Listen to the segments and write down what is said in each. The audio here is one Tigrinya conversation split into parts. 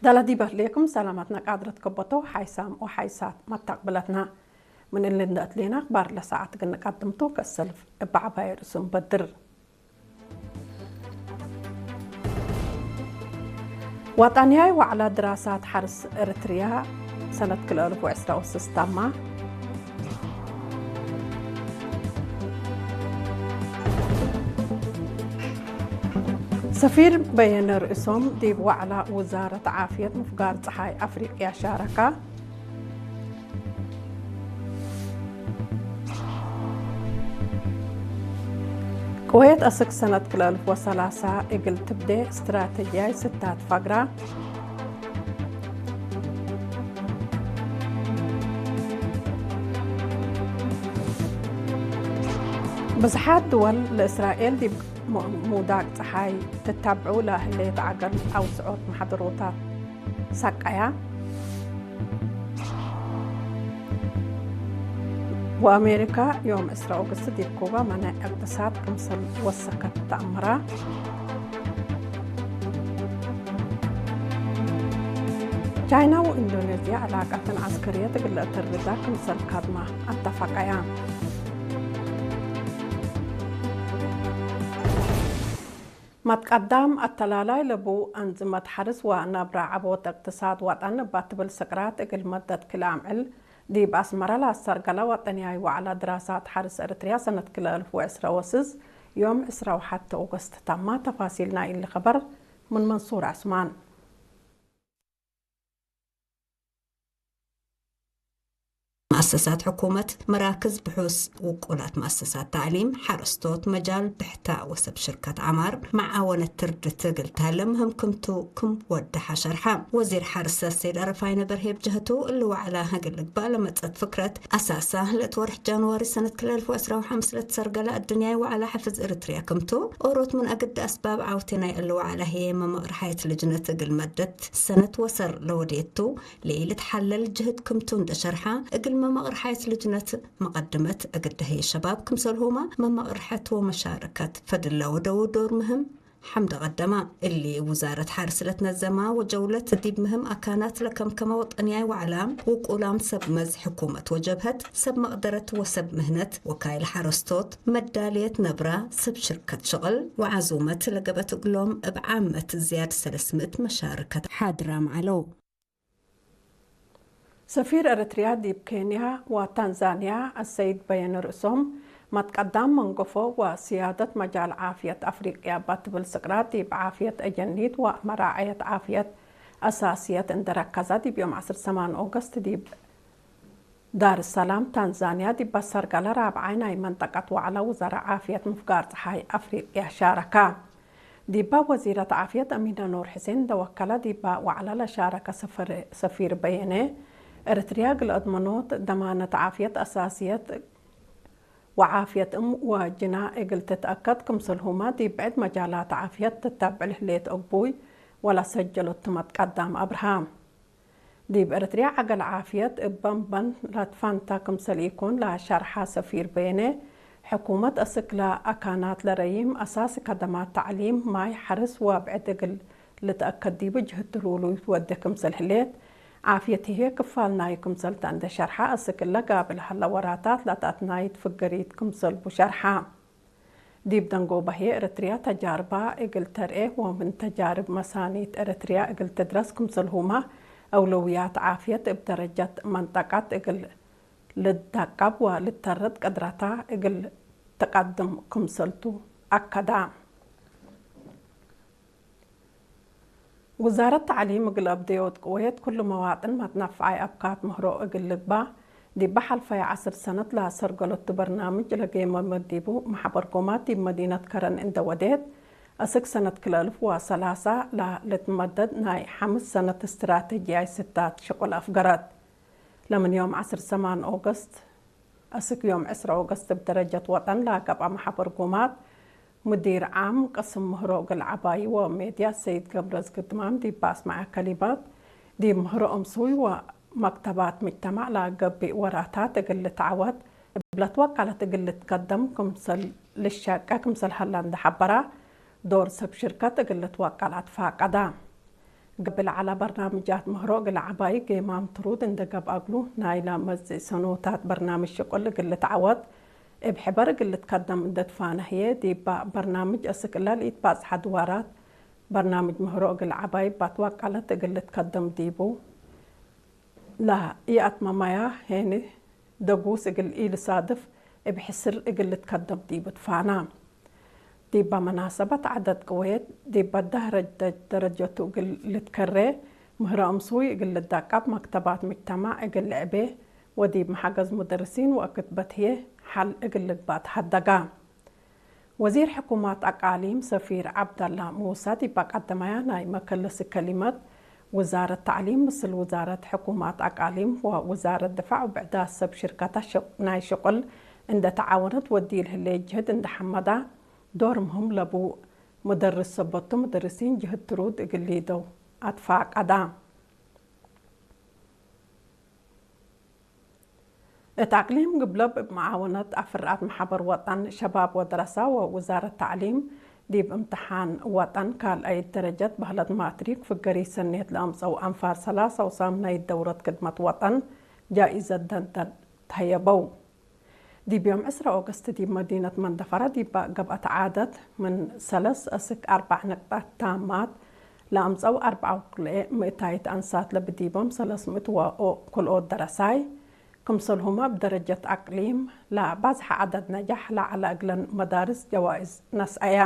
ዳላዲ በርሌኩም ሰላማትና ቃድረት ከቦቶ ሓይሳም ወሓይሳት መታቅብለትና። ምን እልን ደእትሌና ኣኽባር ለሰዓት ግን ቀድምቱ ከሰልፍ እባዕባይ ርእሱም በድር። ዋጣንያይ ዋዕላ ድራሳት ሓርስ ኤርትርያ ሰነት ክልተ ኣልፍ ወዕስራ ወስስታማ። ሰፊር በየነ ርእሶም ዲብ ዋዕላ ውዛረት ዓፍየት ምፍጋር ጸሓይ ኣፍሪቅያ ሻረካ። ቅወየት ኣስክ ሰነት ክልተ ኣልፍ ወሰላሳ እግል ትብዴ ስትራተጂያይ ስታት ፋግራ። ብዝሓት ድወል ለእስራኤል ዲብ ሙ-፣ ምውዳቅ ጸሓይ ትታብዑ ለህሌት ዓገል ኣውስዖት ማሕደሮታት ሳቃያ። ወኣሜሪካ ዮም ዕስራ ኦገስት ዲብ ኩባ መናይ እቅትሳድ ክምሰል ወሰከት ተኣምራ። ቻይና ወኢንዶኔዝያ ዕላቃተን ዓስከርየት እግል ለእተርዳ ክምሰል ካድማ ኣተፋቀያ። ማትቃዳም ኣተላላይ ለቡ ኣንዝመት ሓርስ ወናብራ ዓቦት እቅትሳድ ዋጣን እባ ትብል ስቅራት እግል መደት ክልኣምዕል ዲብ ኣስመራ ለኣሰርገላ ዋጠንያይ ዋዕላ ድራሳት ሓርስ ኤርትርያ ሰነት ክልተ ኣልፍ ወዕስራ ወስስ ዮም ዕስራ ወሓተ ኦገስት ታማ። ተፋሲል ናይ እሊ ኸበር ምን መንሱር ዑስማን። መኣሰሳት ሕኩመት፣ መራክዝ ብሑስ፣ ውቁላት መኣሰሳት ታዕሊም፣ ሓረስቶት፣ መጃል ብሕታ ወሰብ ሽርከት ዓማር መዓወነት ትርድት እግል ታለም ህምክምቱ ክም ወደሓ ሸርሓ። ወዚር ሓርሰ ሰይድ ኣረፋይነ በርሄ ብጀህቱ እሊ ዋዕላ እግል ልግባእ ለመጸት ፍክረት ኣሳሳ ለእት ወርሕ ጃንዋሪ ሰነት ክልተ ኣልፍ ወዕስራ ወሓምስ ለትሰርገላ ኣዱንያይ ዋዕላ ሓፍዝ ኤርትርያ ክምቱ ኦሮት ምን ኣግዲ ኣስባብ ዓውቴ ናይ እሊ ዋዕላ ህየ መመቕርሓየት ልጅነት እግል መደት ሰነት ወሰር ለወድየቱ ለኢልትሓለል ጅህድ ክምቱ እንደ ሸርሓ፣ እግል መመቕር ሓየት ልጅነት መቐድመት እግድ ደህየ ሸባብ ክምሰልሁማ መመቕር ሐት ወመሻረከት ፈድለ ወደው ዶር ምህም ሓምደ ቀደማ። እሊ ውዛረት ሓርስ ለትነዘማ ወጀውለት ዲብ ምህም ኣካናት ለከምከመ ወጠንያይ ዋዕላ፣ ውቁላም ሰብ መዝ ሕኩመት ወጀብሀት፣ ሰብ መቕደረት ወሰብ ምህነት፣ ወካይል ሓረስቶት፣ መዳልየት ነብራ፣ ሰብ ሽርከት ሽቕል ወዓዙመት ለገበት እግሎም እብ ዓመት ዝያድ ሰለስምእት መሻርከት ሓድራም ዓለው። ሰፊር ኤርትርያ ዲብ ኬንያ ወታንዛንያ ኣሰይድ በየነ ርእሶም፣ ማትቀዳም መንገፎ ወስያደት መጃል ዓፍየት ኣፍሪቅያ ባትብል ስቅራት ዲብ ዓፍየት ኤጀኒት ወመራዐየት ዓፍየት ኣሳስየት እንደረከዛ ዲብ ዮም ዓሰርተ ሰማን ኦገስት ዲብ ዳር ሰላም ታንዛንያ ዲብ ኣሰርገለ ራብዓይ ናይ መንጠቀት ዋዕላ ውዘራ ዓፍየት ምፍጋር ጸሓይ ኣፍሪቅያ ሻረካ። ዲባ ወዚረት ዓፍየት ኣሚነ ኑር ሕሴን ደወከለ ዲባ ዋዕላ ለሻረከ ሰፈር-፣ ሰፊር በየነ፣ ኤርትርያ እግል ኣድመኖት ደማነት ዓፍየት ኣሳስየት ወዓፍየት እም ወጅና እግል ትትኣከድ ክምሰልሁመ ዲብ ብዕድ መጃላት ዓፍየት ትተብዕል ህሌት እግቡይ ወለሰጀሎት ትመት ቀዳም ኣብርሃ። ዲብ ኤርትርያ ዓገል ዓፍየት እበ እምበን ለትፋንታ ክምሰል ኢኮን ለሸርሐ ሰፊር በየነ፣ ሕኩመት እስክ ለአካናት ለረይም አሳሲ ከደማት ተዕሊም፣ ማይ፣ ሐርስ ወብዕድ እግል ልትአከድ ዲቡ ጅህድ ትሉሉይት ወዴ ክምሰል ህሌት፣ ዓፍየት ህዬ ክፋል ናዩ ክምሰል ተእንደ ሸርሐ፣ እስክ እለ ጋብል ሀለ ወራታት ለተአትናይት ፍግሪት ክምሰልቡ ሸርሐ። ዲብ ደንጎበ ህዬ ኤረትርያ ተጃርባ እግል ተርኤ ወምን ተጃርብ መሳኒት ኤረትርያ እግል ትድረስ ክምሰልሁመ፣ አውለውያት ዓፍየት እብ ደረጀት መንጠቀት እግል ልትዳቀብ ወልተርድ ቅድረታ እግል ትቀድም ክምሰልቱ አከዳ። ውዛረት ተዕሊም እግል አብደዮት ቅወየት፣ ኩሉ መዋጥን መትነፍዓይ አብካት ምህሮ እግል ልግባእ፣ ዲብ ሐልፈየ ዐስር ሰነት ለአሰርገሎቱ በርናምጅ ለጌመ መዲቡ መሕበር ጎማት ዲብ መዲነት ከረን እንደ ወዴት፣ አስክ ሰነት ክልተ አልፍ ወሰላሳ ለልትመደድ ናይ ሐምስ ሰነት እስትራተጂያይ ስታት ሽቁል አፍገረት። ለምን ዮም ዐስር ሰማን ኦገስት፣ አስክ ዮም ዕስራ ኦገስት እብ ደረጀት ወጠን ለገብአ መሐበር ጉማት፣ ሙዲር ዓም ቅስም ምህሮ እግል ዐባዩ ወሜድያ ሰይድ ገብረዝግድማም ዲብ አስመዐ ከሊማት፣ ዲብ ምህሮ እምሱይ ወመክተባት ምጅተማዕ ለገብእ ወራታት እግል ልትዐወት፣ እብ ለትወቀለት እግል ልትከደም ክምሰል ልሸቀ ክምሰል ሀላ እንደ ሐበራ፣ ዶር ሰብ ሽርከት እግል ልትወቀል አትፋቀዳ። ግብል ዓላ በርናምጃት ምህሮ እግል ዓባይ ጌማም ትሩድ እንደ ገብአግሉ ናይላ መጽእ ሰኖታት በርናምጅ ሽቁል እግል ልትዓወት እብ ሕበር እግል ልትከደም እንደ ትፋነህየ ዲባ በርናምጅ እስክ እለ ልኢትባጽሐ ድዋራት በርናምጅ ምህሮ እግል ዓባይ ባትዋቃለት እግል ልትከደም ዲቡ። ላ ኢአትመመያ ሄኒ ደጉስ እግል ኢልሳድፍ እብ ሕስር እግል ልትከደም ዲቡ ትፋና። ዲባ መናሰበት ዓደድ ቅወየት ዲባ ዳህረጅ ደረጀቱ እግል ልትከሬ ምህረ እምስውይ እግል ልዳቀብ መክተባት ምጅተማዕ እግል ልዕቤ ወዲብ መሓገዝ ሙደርሲን ወእክትበት ህዬ ሐል እግል ልግባእ ተሀደጋ። ወዚር ሕኩማት አቃሊም ሰፊር ዐብደላ ሙሳ ዲባ ቀደማያ ናይ መከለሲ ከሊመት ውዛረት ተዕሊም ምስል ውዛረት ሕኩማት አቃሊም ወውዛረት ድፋዕ ወብዕዳት ሰብ ሽርከታ ናይ ሽቁል እንደ ተዓወነት ወዲ ልህሌ ጅህድ እንደ ሐመዳ ዶር ምህም ለቡ ሙደርስ ሰበቱ ሙደርሲን ጅህድ ትሩድ እግል ሊደው አትፋቀዳ። እት አቅሊም ግብለብ እብ መዓወነት አፍርአት መሓበር ወጠን ሸባብ ወደረሳ ወውዛረት ተዕሊም ዲብ እምትሓን ወጠን ካልአይት ደረጀት በህለት ማትሪክ ፍገሪት ሰኔት ለአምጸው አንፋር ሰላሳ ወሳምናይት ደውረት ክድመት ወጠን ጃኢዘት ደንደን ተህየበው። ዲብ ዮም ዕስራ ኦገስት ዲብ መዲነት መንደፈራ ዲባ ገብአት ዓደት ምን ሰለስ እስክ አርባዕ ንቅጣት ታማት ለአምጸው አርብዓ ወክልኤ ምእታይት አንሳት ለብዲቦም ሰለስ ምእት ወኦ ክልኦት ደረሳይ ክምሰልሁመ እብ ደረጀት አቅሊም ለባዝሐ ዓደድ ነጃሕ ለዐለ እግለን መዳርስ ጀዋእዝ ነስአያ።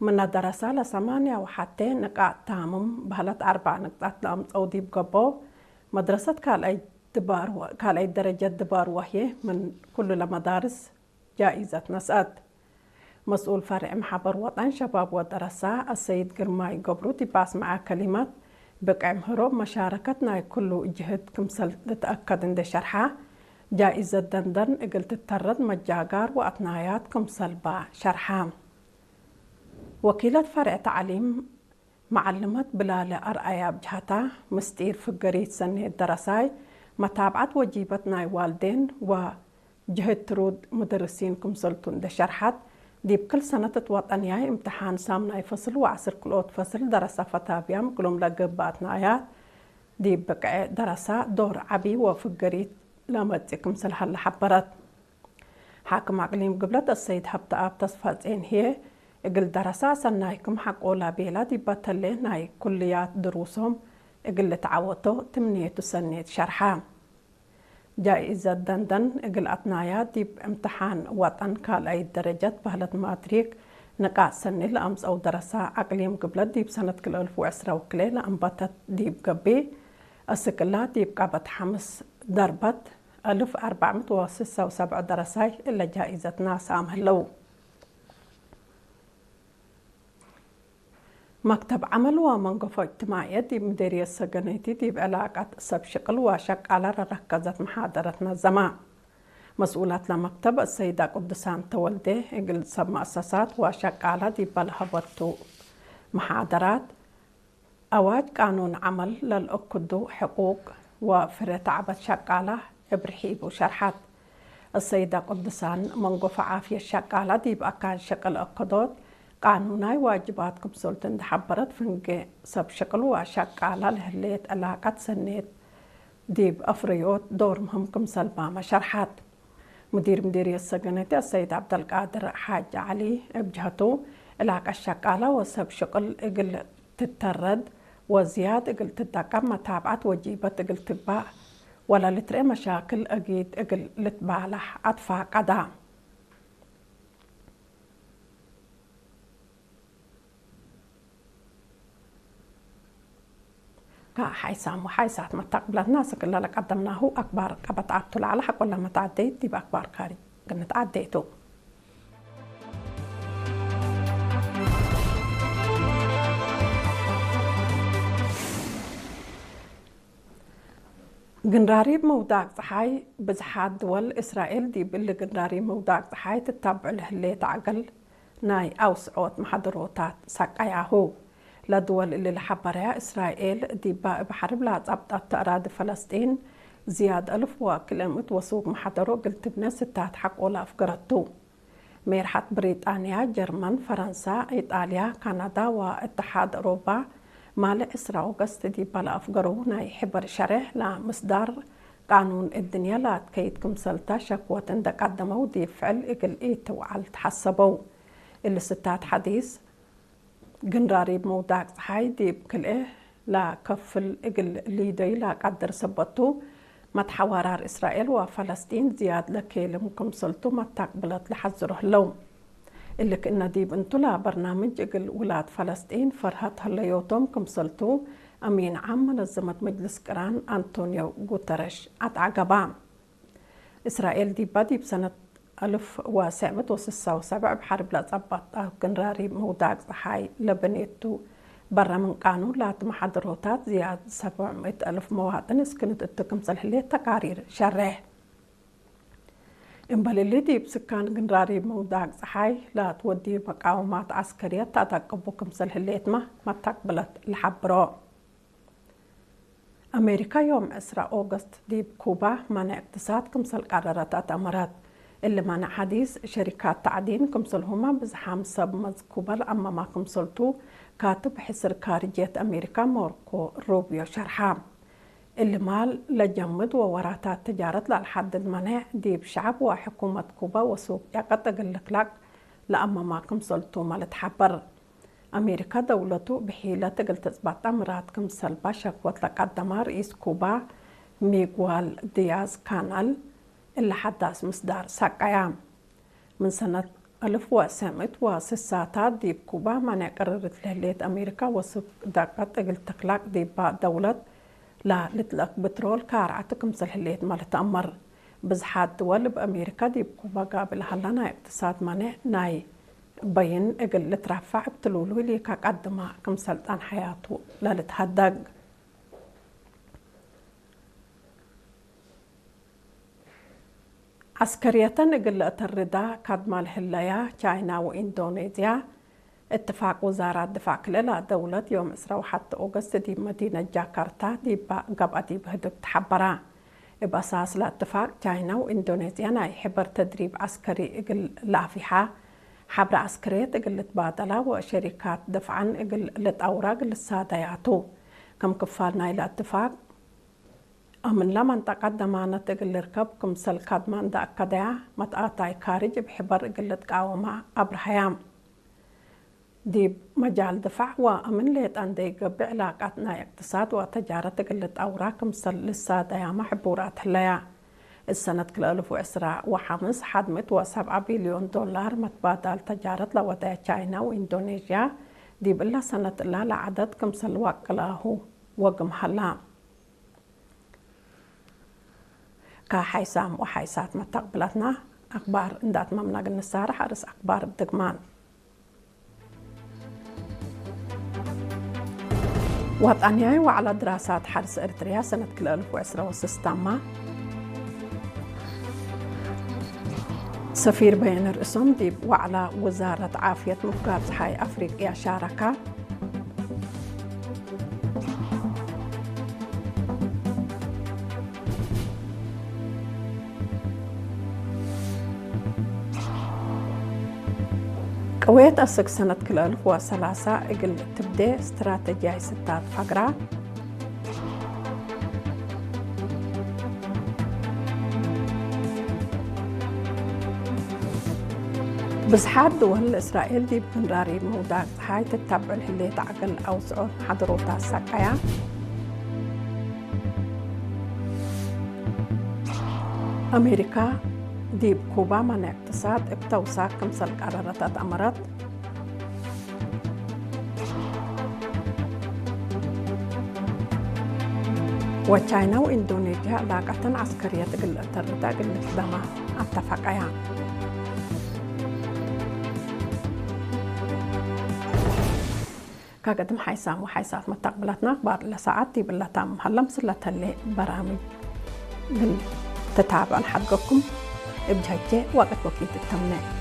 ምነ ደረሳ ለሰማንያ ወሐቴ ንቃጥ ታምም በህለት አርብዓ ንቅጣት ለአምጸው ዲብ ገቦ መድረሰት ካልአይ ድባር ወ-፣ ካልአይ ደረጀት ድባር ወህዬ ምን ኩሉ ለመዳርስ ጃኢዘት ነስአት። መስኡል ፈርዕ መሓበር ወጠን ሸባብ ወደረሳ አሰይድ ግርማይ ገብሩ ዲብ አስመዐ ከሊመት፣ ብቅዕ ምህሮ መሻረከት ናይ ኩሉ ጅህድ ክምሰል ልትአከድ እንዴ ሸርሓ፣ ጃኢዘት ደንደን እግል ትተረድ መጃጋር ወአትናያት ክምሰልባ ሸርሓ። ወኪለት ፈርዕ ተዕሊም መዓልመት ብላለ አርአያ ብጅሃታ፣ ምስጢር ፍገሪት ሰኔት ደረሳይ፣ መታብዓት ወጂበት ናይ ዋልዴን ወ ጅህድ ትሩድ ሙደርሲን ክምሰልቱ እንደ ሸርሐት፣ ዲብ ክል ሰነት እት ወጠንያይ እምትሓን ሳምናይ ፈስል ወዐስር ክልኦት ፈስል ደረሳ ፈታብያም እግሎም ለገብእ አትናያት ዲብ ብቅዕ ደረሳ ዶር ዐቢ ወፍገሪት ለመጽእ ክምሰል ሀለ ሐበረት። ሓክም አቅሊም ግብለት አሰይድ ሀብተአብ ተስፋጼን ህዬ፣ እግል ደረሳ ሰናይ ክም ሐቆ ላቤላ ዲበ ተሌ ናይ ኩልያት ድሩሶም እግል ልትዓወቶ ትምኔቱ ሰኔት ሸርሐ። ጃኢዘት ደንደን እግል አትናያ ዲብ እምትሓን ወጠን ካልአይት ደረጀት በህለት ማትሪክ ንቃጥ ሰኒ ለአምጸው ደረሳ አቅሊም ግብለት ዲብ ሰነት ክልኤ አልፍ ወዕስራ ወክልኤ ለአንበተት ዲብ ገብእ፣ እስክ እላ ዲብ ቀበት ሐምስ ደርበት አልፍ አርባዕ ምእት ወስሳ ወሰብዐ ደረሳይ እለ ጃኢዘት ናስአም ህለው። መክተብ ዐመል ወመንገፎ እጅትማዕየት ዲብ ምዴርየት ሰገነይቲ ዲብ ዕላቀት ሰብ ሽቅል ወሸቃለ ለረከዘት መሓደረት ነዘማ። መስኡላት ለመክተብ አሰይዳ ቅዱሳን ተወልዴ እግል ሰብ መአሰሳት ወሸቃለ ዲበ ለሀበቱ መሓደራት፣ አዋጅ ቃኑን ዐመል ለልአክዱ ሕቁቅ ወፍሬ ተዕበት ሸቃለ እብ ርሒቡ ሸርሐት። አሰይዳ ቅዱሳን መንጎፈ ዓፍየት ሸቃለ ዲብ አካን ሽቅል አከዶት ቃኑናይ ዋጅባት ክምሰልቱ እንደ ሐበረት፣ ፍንጌ ሰብ ሽቅል ወሸቃለ ለህሌት ዕላቀት ሰኔት ዲብ አፍረዮት ዶር ምህም ክምሰልባመ ሸርሐት። ሙዲር ምዲርየት ሰገነይቲ አሰይድ ዐብደልቃድር ሓጅ ዐሊ እብ ጀሀቱ፣ ዕላቀት ሸቃለ ወሰብ ሽቅል እግል ትተረድ ወዝያድ እግል ትጠቀም መታብዐት ወጂበት እግል ትግባእ ወለልትርኤ መሻክል አጊድ እግል ልትባላሕ አትፋቀዳ። ከ ሓይሳም ወሓይሳት መታቅብለትና ስክለ ለቀደምናሁ አክባር ቀበት አቱ ለዐለ ሐቆ ለመትዐደይት ዲብ አክባር ካሪ ግንትዐደይቱ። ግንራሪብ መውዳቅ ጸሓይ ብዝሓት ድወል እስራኤል ዲብ እሊ ግንራሪብ መውዳቅ ጸሓይ ትታብዑ ለህሌት ዐገል ናይ አውስዖት መሓደሮታት ሰቀያሁ። ለድወል እሊ ለሐበረያ እስራኤል ዲባ እብ ሐርብ ለአጸብጠት ተእራዲ ፈለስጢን ዝያድ አልፍ ወክልኤ ምእት ወሱግ መሓደሮ እግል ትብነ ስታት ሐቆ ለአፍገረቱ። ሜርሐት ብሪጣንያ፣ ጀርመን፣ ፈረንሳ፣ ኢጣልያ፣ ካናዳ ወእትሓድ አውሮባ ማለ ዕስራ ኦገስት ዲብ ባለ ኣፍገረው ናይ ሕበር ሸሬሕ ላምስዳር ቃኑን እድንያ ላትከይድ ክምሰልታ ሸክወት እንደ ቀደመው ዲብ ፍዕል እግል ኢትውዓል ተሓሰበው። እሊ ስታት ሓዲስ ግንራሪብ መውዳቅ ጸሓይ ዲብ ክልኤ ላከፍል እግል ሊደይ ላቃድር ሰበቱ መትሓዋራር እስራኤል ወፈለስጢን ዝያድ ለኬልም ክምሰልቱ መታቅብለት ለሓዝሮ ህለው። እልክ እነ ዲብ እንቱላ በርናምጅ እግል ውላድ ፈለስጢን ፈርሀት ህለዮቶም ክምሰልቱ ኣሚን ዓም መነዘመት መጅልስ ቅራን ኣንቶንዮ ጉተረሽ ኣትዓገባ። እስራኤል ዲባ ዲብ ሰነት ኣልፍ ወሰብዕት ወስሳ ወሰብዕ ብሓርብ ለጸባጣ ግንራሪ መውዳቅ ጸሓይ ለበኔቱ በረ ምን ቃኑ ላትመሓደሮታት ዝያድ ሰብዕ ምእት ኣልፍ መዋጥን እስክንት እቱ ክምሰል ህሌት ተቃሪር ሸሬሕ። እምበልሊ ዲብ ስካን ግንራሪ መውዳቅ ጸሓይ ላትወዲ መቃወማት ዓስከርየት ታጠቅቡ ክምሰል ህሌትማ መታቅብለት ለሓብሮ። ኣሜሪካ ዮም ዕስራ ኦገስት ዲብ ኩባ ማንዕ እቅትሳድ ክምሰል ቀረረት ኣተእመረት። እሊ ማንዕ ሓዲስ ሸሪካት ታዕዲን ክምሰልሁማ ብዝሓም ሰብ መዝ ኩባ ለኣመማ ክምሰልቱ ካትብ ሕስር ካርጅየት ኣሜሪካ ሞርኮ ሩብዮ ሸርሓ። እሊ ማል ለጀምድ ወወራታት ተጃረት ላልሓድድ ማንዕ ዲብ ሸዓብ ወሕኩመት ኩባ ወሱቅ ያቀጥ እግል ልክላቅ ለኣመማ ክምሰልቱ ማልትሓበር። ኣሜሪካ ደውለቱ ብሒለት እግል ትጽባጣ ምራት ክምሰልባ ሸክወት ለቀደማ ርኢስ ኩባ ሚጓል ድያዝ ካናል እለ ሓዳስ ምስዳር ሳቀያ። ምን ሰነት ኣልፍ ወሰምእት ወስሳታት ዲብ ኩባ ማንዕ ቅርርት ለህሌት ኣሜሪካ ወስብ ደቀት እግል ተክላቅ ዲባ ደውለት ላልትለክ ብትሮል ካርዓት ክምሰል ህሌት ማልትኣመር። ብዝሓት ድወል እብ ኣሜሪካ ዲብ ኩባ ጋብል ሃላ ናይ እቅትሳድ ማንዕ ናይ በይን እግል ልትራፋዕ እብ ትሉሉ ሊካ ቀድማ ክምሰል ጣን ሓያቱ ለልትሃደግ። ዓስከርየተን እግል ለእተርዳ ካድማ ለህለያ ቻይና ወኢንዶኔዝያ እትፋቅ ውዛራት ድፋዕ ክልላ ደውለት ዮም ዕስራ ወሓተ ኦገስት ዲብ መዲነት ጃካርታ ዲባ ገብኣ ዲብ ህዱግ ተሓበራ። እብ ኣሳስ ለእትፋቅ ቻይና ወኢንዶኔዝያ ናይ ሕበር ተድሪብ ዓስከሪ እግል ለኣፊሓ፣ ሓብረ ዓስከርየት እግል ልትባደላ ወሸሪካት ድፍዓን እግል ልጣውራ እግል ልሳደያቱ። ከም ክፋል ናይ ለእትፋቅ ኣምንላ መንጠቃት ደማነት እግል ልርከብ ክምሰል ካድማ እንዳ ኣከደያ መትኣታይ ካርጅ እብ ሕበር እግል ልትቃወማ ኣብርሃያ። ዲብ መጃል ድፋዕ ወኣምን ሌጣ እንደ ይገብእ ዕላቃት ናይ እቅትሳድ ወተጃረት እግል ልጣውራ ክምሰል ልሳደያማ ሕቡራት ህለያ። እሰነት ክልኤ እልፍ ወዕስራ ወሓምስ ሓድ ምእት ወሰብዓ ቢልዮን ዶላር መትባዳል ተጃረት ለወደያ ቻይና ወኢንዶኔዥያ ዲብ እላ ሰነት እላ ለዓደድ ክምሰል ዋቅላሁ ወግም ሃላ። ካሓይሳም ወሓይሳት መተቅብላትና ኣክባር እንዳትማምና ግን ንሳርሕ ኣርስ ኣክባር ድግማን። ዋጣንያይ ዋዕላ ድራሳት ሓርስ ኤርትርያ ሰነት ክልኤ እልፍ ወዕስራ ወስስታማ ሰፊር በየነ ርእሶም ዲብ ዋዕላ ውዛረት ዓፍየት ምፍጋር ፀሓይ ኣፍሪቅያ ሻረካ። ቅዌት ኣስክ ሰነት ክልኤ እልፍ ወሰላሳ እግል ትብዴ ስትራተጂያይ ስታት ፈግራ። ብዝሓት ድወል እስራኤል ዲብ ክንራሪ ምውዳቅ ፀሓይ ትታብዕ ህሌት ዓገል ኣውፅኦ ሓድሮታ ሳቃያ። ኣሜሪካ ዲብ ኩባ ማንዕ እቅትሳድ እብ ተውሳክ ክምሰል ቀረረት ኣትኣመረት። ወቻይና ወኢንዶኔዥያ ላቀተን ዓስከርየት እግል እተርዳ እግል ልትደማ ኣተፋቀያ። ካገድም ሓይሳም ወሓይሳት መታቅብላትና ኣክባር ለሰዓት ይብለታ ምሃላ ምስለተሌ በራሚ ግን ተታብዕን ሓድገኩም እብ ጃጀ ዋቀት ወኪት እተምነ።